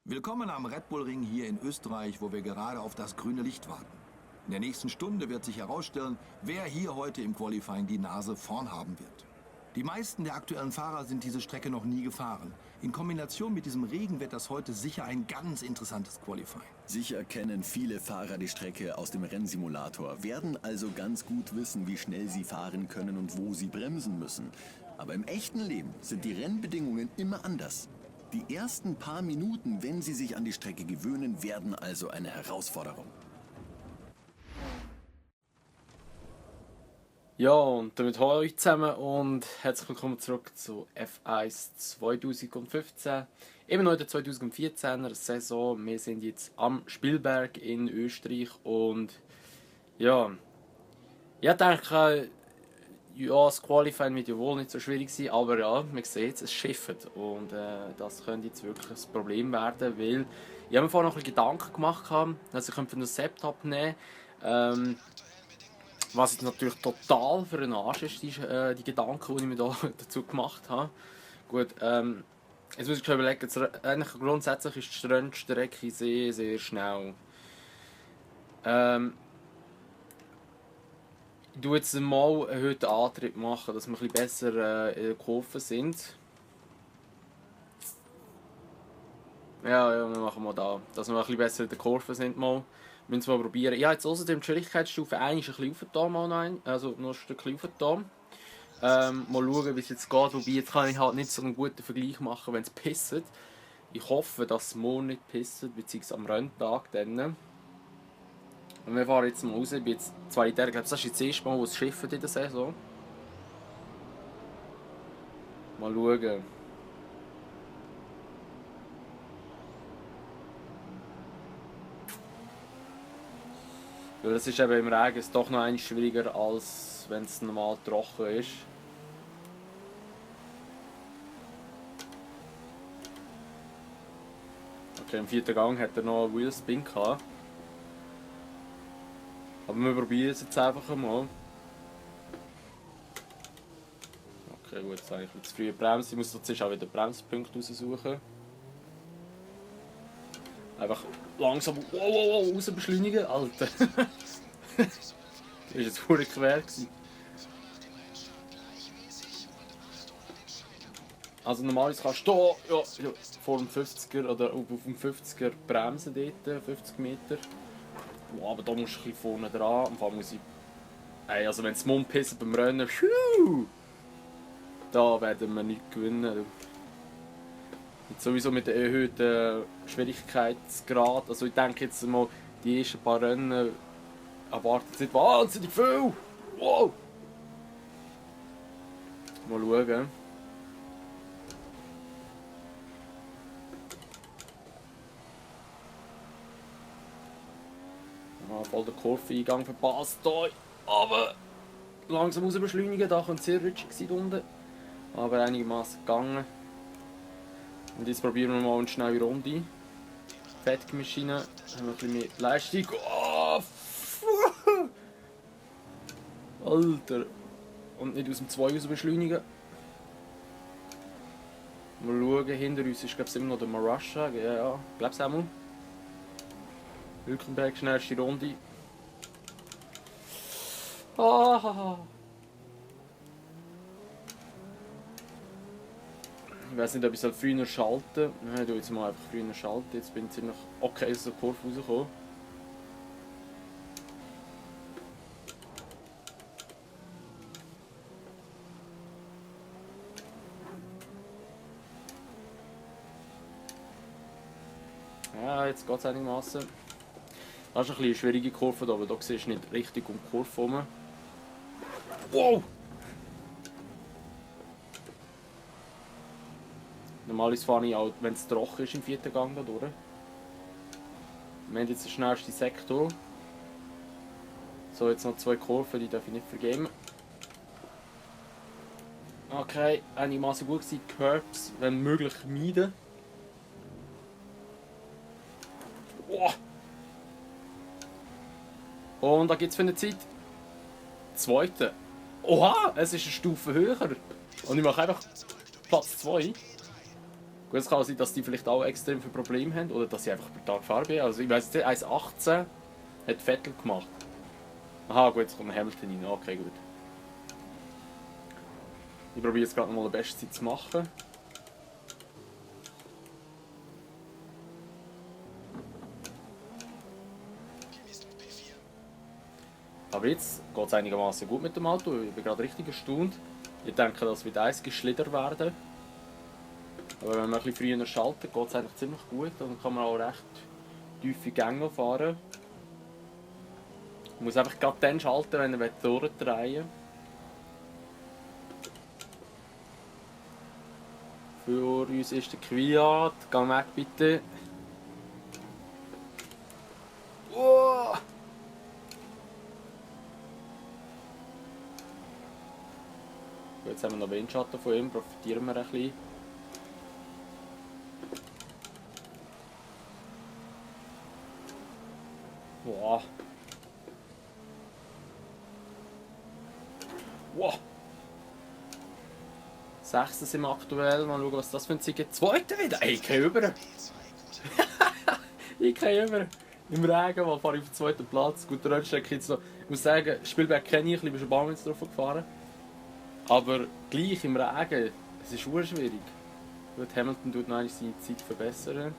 Willkommen am Red Bull Ring hier in Österreich, wo wir gerade auf das grüne Licht warten. In der nächsten Stunde wird sich herausstellen, wer hier heute im Qualifying die Nase vorn haben wird. Die meisten der aktuellen Fahrer sind diese Strecke noch nie gefahren. In Kombination mit diesem Regen wird das heute sicher ein ganz interessantes Qualifying. Sicher kennen viele Fahrer die Strecke aus dem Rennsimulator, werden also ganz gut wissen, wie schnell sie fahren können und wo sie bremsen müssen. Aber im echten Leben sind die Rennbedingungen immer anders. Die ersten paar Minuten, wenn sie sich an die Strecke gewöhnen, werden also eine Herausforderung. Ja, und damit hallo euch zusammen und herzlich willkommen zurück zu F1 2015. Immer noch in der 2014er Saison. Wir sind jetzt am Spielberg in Österreich und ja, ich denke, ja, das Qualifying wird ja wohl nicht so schwierig sein, aber ja, man sieht es schifft und das könnte jetzt wirklich ein Problem werden, weil ich habe mir vorher noch ein Gedanken gemacht, also ich könnte ein Setup nehmen, was jetzt natürlich total für einen Arsch ist, die Gedanken, die ich mir da dazu gemacht habe. Gut, jetzt muss ich schon überlegen, eigentlich grundsätzlich ist die Rennstrecke sehr, sehr schnell. Ich tue jetzt mal einen erhöhten Antrieb machen, dass wir ein bisschen besser in den Kurven sind. Ja, wir machen mal da, dass wir ein bisschen besser in den Kurven sind mal. Wir müssen es mal probieren. Ich habe jetzt außerdem die Schwierigkeitsstufe 1 ein bisschen aufgetan, also noch ein Stückchen aufgetan. Mal schauen, wie es jetzt geht. Wobei, jetzt kann ich halt nicht so einen guten Vergleich machen, wenn es pisst. Ich hoffe, dass es morgen nicht pisst, beziehungsweise am Renntag dann. Und wir fahren jetzt mal raus. Ich bin jetzt zwar in der, ich glaube, das ist jetzt das erste Mal, wo es schifft in der Saison. Mal schauen. Weil es ist eben im Regen doch noch ein schwieriger, als wenn es normal trocken ist. Okay, im vierten Gang hat er noch einen Wheelspin gehabt. Aber wir probieren es jetzt einfach mal. Okay, gut, jetzt habe ich ein bisschen zu früh gebremst. Ich muss jetzt auch wieder Bremspunkte raussuchen. Einfach langsam raus beschleunigen, Alter. Das war jetzt verdammt quer. Also normalerweise kannst du hier ja, vor dem 50er oder auf dem 50er bremsen dort, 50 Meter. Wow, aber da musst du ein bisschen vorne dran. Am Fall muss ich... Hey, also wenn es Mund pisst beim Rennen, da werden wir nicht gewinnen. Und sowieso mit dem erhöhten Schwierigkeitsgrad. Also ich denke jetzt mal, die ersten paar Rennen erwartet es nicht wahnsinnig viel. Wow! Mal schauen. Voll der Kurveneingang verpasst hier. Aber langsam raus beschleunigen, da könnte es sehr rutschig sein unten. Aber einigermaßen gegangen. Und jetzt probieren wir mal eine schnelle Runde. Fettmaschine, haben wir ein bisschen mehr Leistung. Oh, Alter! Und nicht aus dem 2 raus beschleunigen. Mal schauen, hinter uns ist glaube ich immer noch der Marussia. Ja, ich glaube es auch mal. Hülkenberg, schnellste Runde. Ah. Ich weiß nicht, ob ich es früher schalten. Nein, ich tue jetzt mal einfach früher schalten. Jetzt bin ich ziemlich okay aus der Kurve rausgekommen. Ja, jetzt geht es einigermaßen. Das ist eine schwierige Kurve hier, aber da siehst du nicht richtig um die Kurve herum. Wow! Normalerweise fahre ich auch, wenn es trocken ist, im vierten Gang da durch. Wir haben jetzt den schnellsten Sektor. So, jetzt noch 2 Kurven, die darf ich nicht vergeben. Okay, einigermaßen gut gewesen. Curbs, wenn möglich, meiden. Oh. Und da gibt es für eine Zeit. Zweite. Oha, es ist eine Stufe höher. Und ich mache einfach Platz 2. Gut, es kann auch sein, dass die vielleicht auch extrem viele Probleme haben oder dass sie einfach per Tag fahren. Also ich weiss, 1,18 hat Vettel gemacht. Aha, gut, jetzt kommt ein Hamilton rein. Okay, gut. Ich probiere jetzt gerade noch mal die beste Zeit zu machen. Aber jetzt geht es einigermaßen gut mit dem Auto. Ich bin gerade richtig erstaunt. Ich denke, das wird eins geschlittert werden. Aber wenn man ein bisschen früher schaltet, geht es eigentlich ziemlich gut. Dann kann man auch recht tiefe Gänge fahren. Man muss einfach gerade dann schalten, wenn er durchdrehen will. Für uns ist der Kwiat. Geh weg bitte. Oh! Jetzt haben wir noch Windschatten von ihm, profitieren wir ein bisschen. Wow. Wow. 6. sind wir aktuell. Mal schauen, was das für ein Zeug ist. 2. wieder. Ey, ich gehe über. Ich gehe über. Im Regen, wo fahre ich auf den 2. Platz. Gut, der Rennstrecke jetzt noch. Ich muss sagen, Spielberg kenne ich, ich bin schon ein paar Mal drauf gefahren. Aber gleich im Regen, es ist sehr schwierig. Gut, Hamilton tut noch seine Zeit verbessern.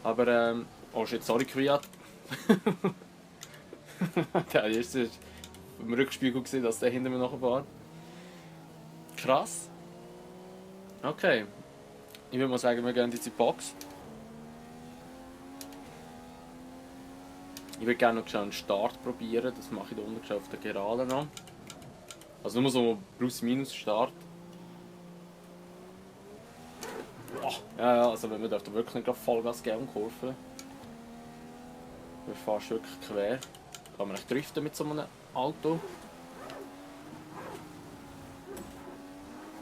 Aber oh shit, sorry Kwiat. Der erste ist im Rückspiegel gesehen, dass der hinter mir nachher fährt. Krass. Okay. Ich würde mal sagen, wir gehen jetzt in die Box. Ich würde gerne noch einen Start probieren, das mache ich da unten auf der Gerade noch. Also nur so plus-minus Start. Boah. Ja, also wir dürfen wirklich nicht Vollgas geben und Kurven. Wir fahren wirklich quer. Kann man echt driften mit so einem Auto.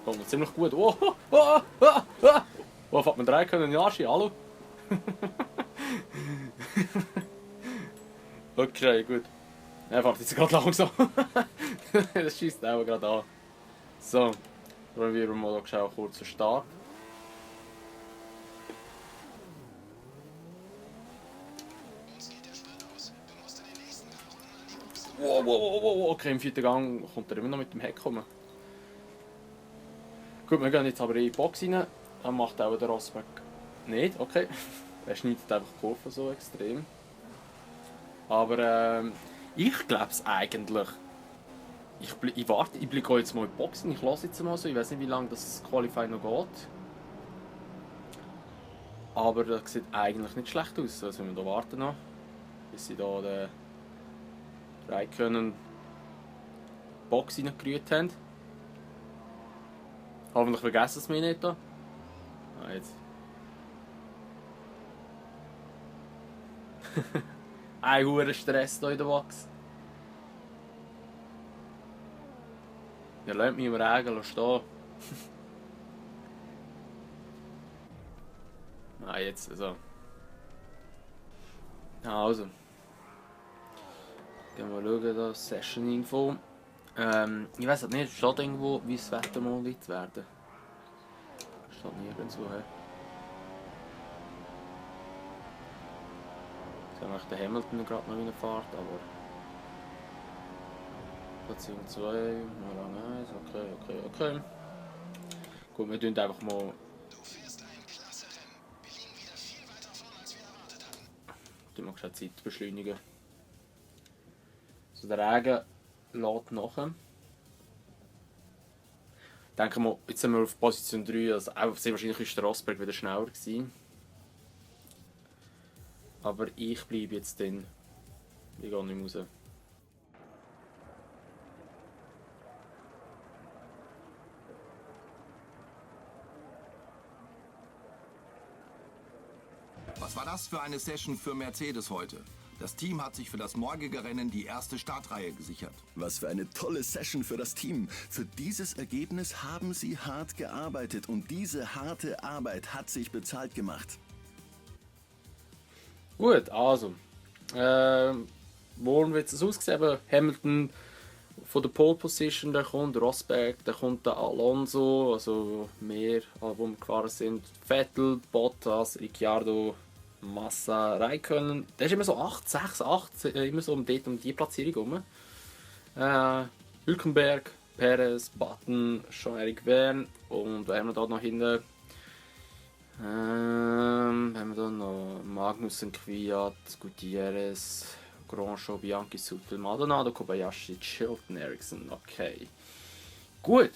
Kommt noch ziemlich gut. Oh, oh, oh, oh, oh. Wo fährt man 3 können ja Arschi, hallo? Okay, gut. Er fährt jetzt gerade langsam. Das schießt auch gerade an. So, probieren wir mal einen kurzen Start. Wow, wow, wow, okay, im 4. Gang kommt er immer noch mit dem Heck kommen. Gut, wir gehen jetzt aber in die Box rein. Dann macht auch der Rosberg nicht, okay. Er schneidet einfach die Kurve so extrem. Aber ich glaube es eigentlich. Ich warte, ich blicke jetzt mal in die Boxen, ich lasse jetzt mal so. Ich weiß nicht, wie lange das Qualifying noch geht. Aber das sieht eigentlich nicht schlecht aus. Also wir da warten noch, bis sie da den Raikkonen Box reingerührt haben. Hoffentlich vergessen sie mich nicht da. Ah, jetzt. Ein hoher Stress hier in der Box. Ihr lasst mich im Regen stehen. Ah, jetzt also. Also. Gehen wir schauen, da Session Info. Ich weiß nicht, steht irgendwo, wie das Wetter mal wird werden. Steht nirgendwo. Ich sehe den Hamilton gerade noch reinfährt, aber. Platzierung 2, Rang 1, okay. Gut, wir tun einfach mal. Du fährst ein klasse Rennen. Wir liegen wieder viel weiter vorn, als wir erwartet hatten. Die mag schon Zeit beschleunigen. So, der Regen lädt nach. Denken wir, jetzt sind wir auf Position 3, also auch sehr wahrscheinlich ist der Rosberg wieder schneller gewesen. Aber ich bleibe jetzt drin. Ich gehe nicht mehr raus. Was war das für eine Session für Mercedes heute? Das Team hat sich für das morgige Rennen die erste Startreihe gesichert. Was für eine tolle Session für das Team. Für dieses Ergebnis haben sie hart gearbeitet und diese harte Arbeit hat sich bezahlt gemacht. Gut, also. Morgen wird es aussehen. Hamilton von der Pole Position, da kommt Rosberg, da kommt der Alonso, also mehr, wo wir gefahren sind. Vettel, Bottas, Ricciardo, Massa, Raikkonen. Der ist immer so 8, 6, 8, immer so um die Platzierung rum. Hülkenberg, Perez, Button, Jean-Eric Verne und wer haben wir da noch hinten? Haben wir da noch Magnussen, Kvyat, Gutierrez, Grosjean, Bianchi, Sutil, Maldonado, Kobayashi, Chilton, Ericsson. Okay. Gut.